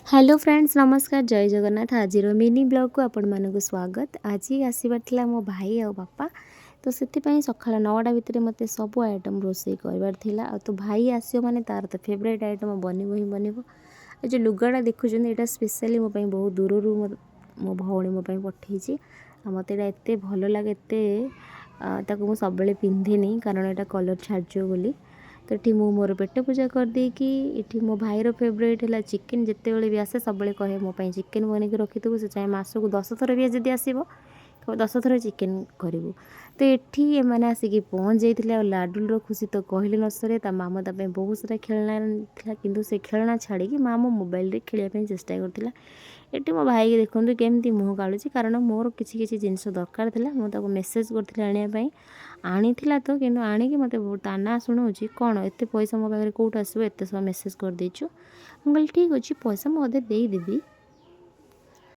Hello friends, ନମସ୍କାର, ଜୟ ଜଗନ୍ନାଥ। ଆଜିର mini ବ୍ଲଗ୍କୁ ଆପଣମାନଙ୍କୁ ସ୍ୱାଗତ। ଆଜି ଆସିବାର ଥିଲା ମୋ ଭାଇ ଆଉ ବାପା, ତ ସେଥିପାଇଁ ସକାଳ 9ଟା ଭିତରେ ମୋତେ ସବୁ ଆଇଟମ୍ ରୋଷେଇ କରିବାର ଥିଲା। ଆଉ ତ ଭାଇ ଆସିବ ମାନେ ତା'ର ତ ଫେଭରାଇଟ୍ ଆଇଟମ୍ ବନିବ ହିଁ ବନିବ। ଆଉ ଯେଉଁ ଲୁଗାଟା ଦେଖୁଛନ୍ତି, ଏଇଟା ସ୍ପେଶାଲି ମୋ ପାଇଁ ବହୁତ ଦୂରରୁ ମୋ ଭଉଣୀ ମୋ ପାଇଁ ପଠେଇଛି। ଆଉ ମୋତେ ଏଇଟା ଏତେ ଭଲ ଲାଗେ, ଏତେ ତାକୁ ମୁଁ ସବୁବେଳେ ପିନ୍ଧେନି, କାରଣ ଏଇଟା କଲର୍ ଛାଡ଼ିଯିବ ବୋଲି। ତ ଏଠି ମୁଁ ମୋର ପେଟ ପୂଜା କରିଦେଇକି, ଏଠି ମୋ ଭାଇର ଫେଭରାଇଟ୍ ହେଲା ଚିକେନ୍। ଯେତେବେଳେ ବି ଆସେ, ସବୁବେଳେ କହେ, ମୋ ପାଇଁ ଚିକେନ୍ ବନେଇକି ରଖିଥିବୁ। ସେ ଚାହେ ମାସକୁ 10 ଥର ବି ଯଦି ଆସିବ, 10 ଥର ଚିକେନ୍ କରିବୁ। ତ ଏଠି ଏମାନେ ଆସିକି ପହଞ୍ଚି ଯାଇଥିଲେ। ଆଉ ଲାଡୁଲର ଖୁସି ତ କହିଲେ ନ ସରେ। ତା ମାମା ତା ପାଇଁ ବହୁତ ସାରା ଖେଳଣା ଥିଲା, କିନ୍ତୁ ସେ ଖେଳଣା ଛାଡ଼ିକି ମାମୁଁ ମୋବାଇଲରେ ଖେଳିବା ପାଇଁ ଚେଷ୍ଟା କରୁଥିଲା। ଏଠି ମୋ ଭାଇକି ଦେଖନ୍ତୁ କେମିତି ମୁହଁ କାଢ଼ୁଛି, କାରଣ ମୋର କିଛି କିଛି ଜିନିଷ ଦରକାର ଥିଲା। ମୁଁ ତାକୁ ମେସେଜ୍ କରିଥିଲି ଆଣିବା ପାଇଁ। ଆଣିଥିଲା ତ, କିନ୍ତୁ ଆଣିକି ମୋତେ ତାନା ଶୁଣାଉଛି, କ'ଣ ଏତେ ପଇସା ମୋ ପାଖରେ କେଉଁଠୁ ଆସିବ, ଏତେ ସବୁ ମେସେଜ୍ କରିଦେଇଛୁ। ମୁଁ କହିଲି, ଠିକ୍ ଅଛି, ପଇସା ମୁଁ ଅଧେ ଦେଇଦେବି।